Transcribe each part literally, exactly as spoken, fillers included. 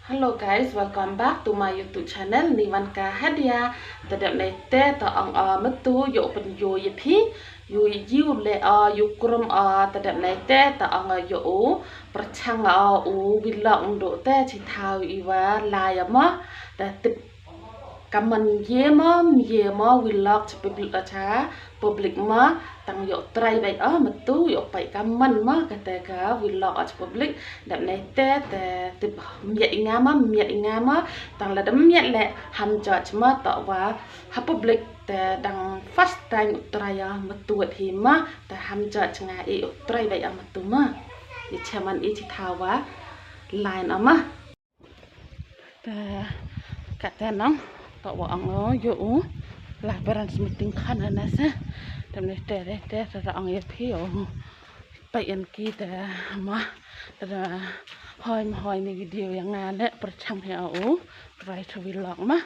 Hello guys, welcome back to my YouTube channel, Nivanka Hadia. Te dep nai te ta ong, uh, matu ïoh pynïoh ïa phi, ïoh ïoh le, uh, ïoh krum, uh, te dep nai te ta ong, uh, ïoh u pyrchang, uh, u vlog ndu te chi thaw i wa la ïa ma. Te tip kaman ye ma, ye ma vlog cha public, uh, cha public ma, tang ïoh trai bai, uh, matu ïoh pai kaman ma kata ka vlog, uh, cha public. Dep nai te te tip miat i nga ma, miat i nga ma, tang la dep miat le ham judge ma, to wa ha public te dang first time u trai, uh, matu hi ma, te ham judge nga i u trai bai, uh, matu ma. I chairman i chi thaw wa line, uh, ma. Te kata nang to wa ong, uh, ïoh u la parents meeting khan ana sa. Te ne te te te te ong ïa phi, uh, pai en ki te ma, te hoi ma hoi ni video ïa nga le pyrchang ïa u trai to vlog ma.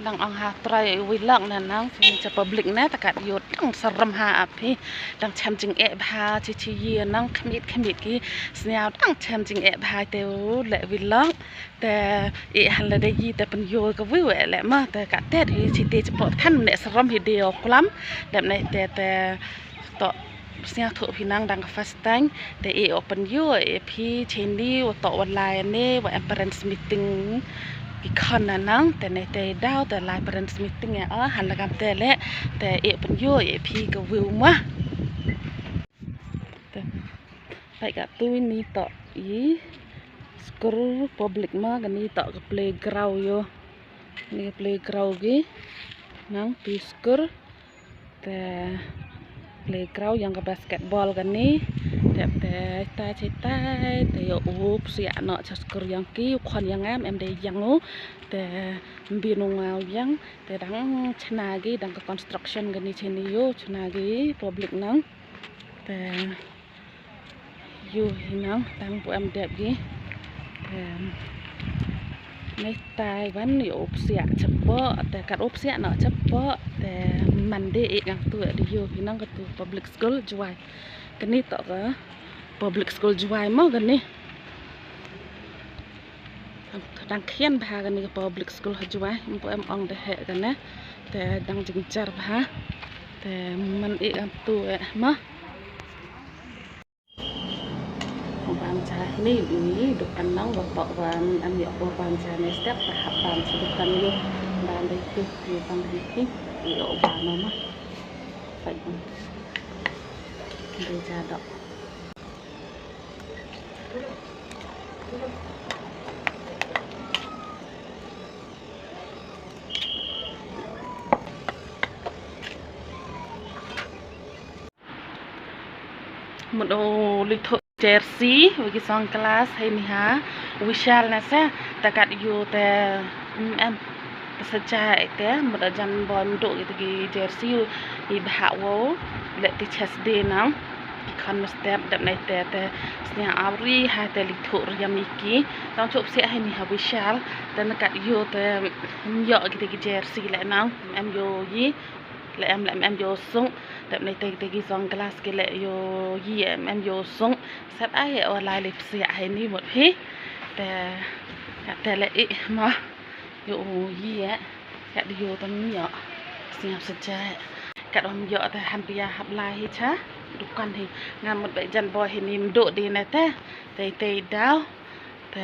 Dang ong ha trai vlog na nang, phi cha public na, ta kat ïoh dang saram ha ap phi, dang chem jingeh bha chi chi ïa nang, khmit khmit ki sniaw dang chem jingeh bha te u le vlog. Te i han la dei te pynïoh ka view eh le ma, te kat te hi chi te chapoh than ne saram hi de o klam. Dep nai te te to sniaw thuh phi nang dang ka first time. Te i o pynïoh i phi cheni wa to wa lai ne wa em parents meeting ki khon na nang, te ne te daw te lai parents meeting ya, ah, han la kam te le, te i pynïoh i phi ka view ma. Te pai ka tu ni to i school public ma, kani to ka playground ïoh. Ni ka playground ki nang pi school. Te playground ïa ka basketball kani. Te te tai chi tai te ïoh u psiah noh cha school ïa ki, u khon ïa nga em dei ïa u. Te mbin u ngau ïa te dang chna ki, dang ka construction kani cheni ïoh chna ki public nang. Te ïoh hi nang tang pu em dep ki. Te ne tai wan ïoh u psiah chapoh, te kat u psiah noh chapoh, te man de i ngang tu de ïoh hi nang ka tu public school Jowai. Kani to ka public school Jowai ma kani. Dang khian bha kani ka public school ha Jowai, em pu em ong de he kane. Te dang jingjar bha. Te man i am tu eh ma. Ban cha ni du ni dukan nang wa pok wa am ïoh ko ban cha ne step ta hap ban cha dukan ïoh ban de tu ïoh ban de tu ïoh ban ma ma. Pai. Dei cha dok. Mut u leit thoh jersey wa ki song class hei ni ha Vishal na sa, ta kat ïoh te, mm, em. Te sa jai te mut da jan boi mduh kita ki jersey i bha wow le ti chest day nang. Ki khon mestep dep nai te te sniang awri ha te leit thoh riam i ki. Tang chop sia hei ni ha Vishal te na kat ïoh te ym ïoh kita ki jersey le nang, em ïoh i le em le em ïoh sung. Dep nai te kita ki song class ki le ïoh i em em ïoh sung. Sep ai o lai lip sia hei ni mut hi. Te kat te le i ma. Ïoh u ïeh, kat ïoh tam ïoh. Sngap sejai. Kat ym ïoh te han pia hap lai hi cha. Dukan hi. Ngan mut bai jan boi hi ni mduh di ne te. Tei tei daw. Te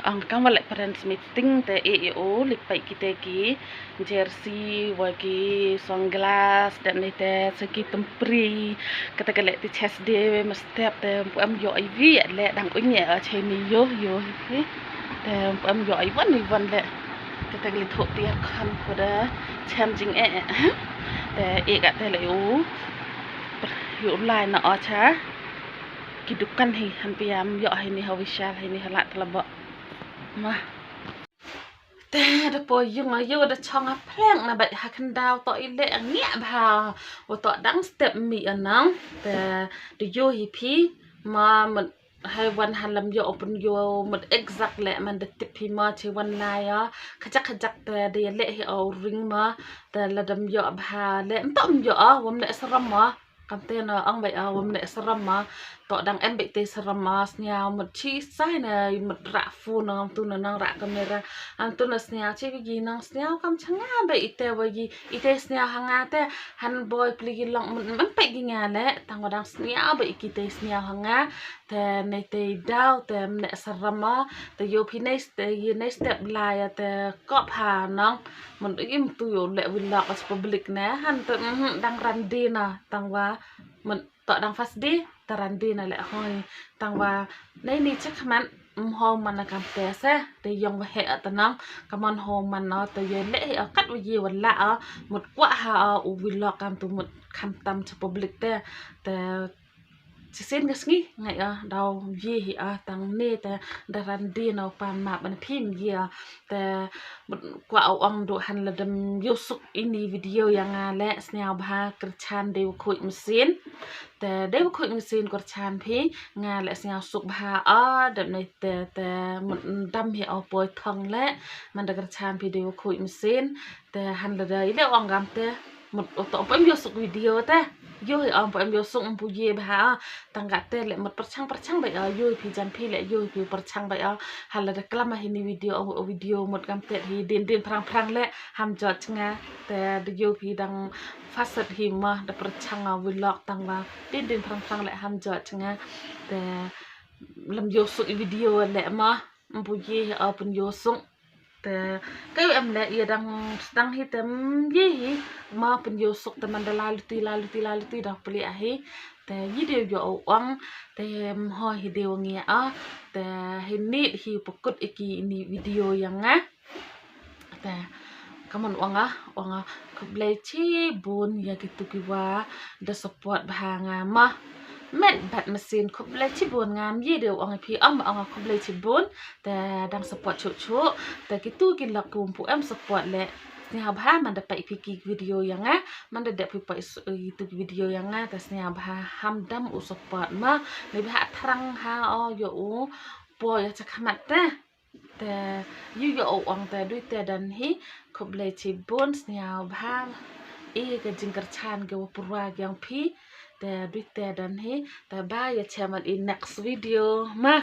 ong kam wa leh parents meeting te e e o lipait kite ki jersey wa ki sunglass dan ne te sa ki tumpri kata ka leh ti chest day mestep te pu am yo i vi leh dang unya a cheni yo yo hi te pu am yo i wan i wan leh kata ka leh thok ti ar khan ko da chem jing e te e ka te leh u yo lai na o cha ki dukan hi han piam yo hi ni ha Vishal hi ni ha la tla ba ma te da po yung a yo da chong a pleng na bai ha khandau to i leh ngia bha wa to dang step mi anang te da yo hi phi ma mut hai wan han lam yo open yo mut exact leh man da tip hi ma chi wan lai a khajak khajak te da ya leh hi o ring ma te la dam yo bha leh ntom yo a wam leh saram ma kam te na ang bai a wam leh saram ma to dang em bai te saram ma sniaw mut chi sai na mut ra phone na tu na nang ra camera am tu na sniaw chi wi gi nang sniaw kam changa bai ite wa gi ite sniaw hanga te han boi pli gi long mut man pai gi nga leh tang wa dang sniaw bai ki te sniaw hanga te nei te daw te mne saram ma te yo phi nei te yi nei step la ya te kop ha nang mun im tu yo leh wi lok as public ne han te mhm dang ran di na tang wa mun to dang first day ta ran di na leh hoi tang wa nei ni chak man um ho man na kam te se te yong wa he a ta nang ka man ho man na te ye leh he a kat wi ye wa la a mut kwa ha a u wi lok kam tu mut kham tam cha public te te chi sin ka sngi ngai a daw ye hi a tang ne te da ran di na pan ma ban phim ye a te mut kwa au ong du han la dam yo suk ini video ya nga leh sniaw bha kyrchan de wa khuid mesin te de wa khuid mesin kyrchan phi nga leh sniaw suk bha a dam ne te te mut dam hi au poi thong leh man da kyrchan phi de wa khuid mesin te han la da i leh ong gam te mut o to pem yo suk video te yo hi ong pem yo suk um pu ye bha a tang ka te leh mut perchang perchang bai a yo phi jan phi leh yo phi perchang bai a hal la da klam a hi ni video o video mut gam te hi din din prang prang leh ham jot nga te da yo phi dang faset hi ma da perchang a vlog tang wa din din prang prang leh ham jot nga te lam yo suk i video leh ma um pu ye hi a pun yo suk te ka yu em leh ya dang stang hi te ye hi ma pun yo suk te man da la luti la luti la luti da pli a hi te yi de yo ong te ho hi de ngi a te hi ni hi pukut iki ini video ya nga te ka man ong a ong a khublei chi bun ya ki tu ki wa da support bha nga ma met bat mesin khublei chi bun ngam ye de ong phi am ong a khublei chi bun te dang support chu chu te ki tu ki lak kum pu em support leh sniaw bha man da pai phi ki video ya nga man da de phi pai tu ki video ya nga te sniaw bha ham dam u support ma ni bha thrang ha o yo u po ya cha khamat te te yu yo o ong te dui te dan hi khublei chi bun sniaw bha i ka jingkyrchan ke wa purwa yang phi te dui te dan hi te ba ya chaman i next video ma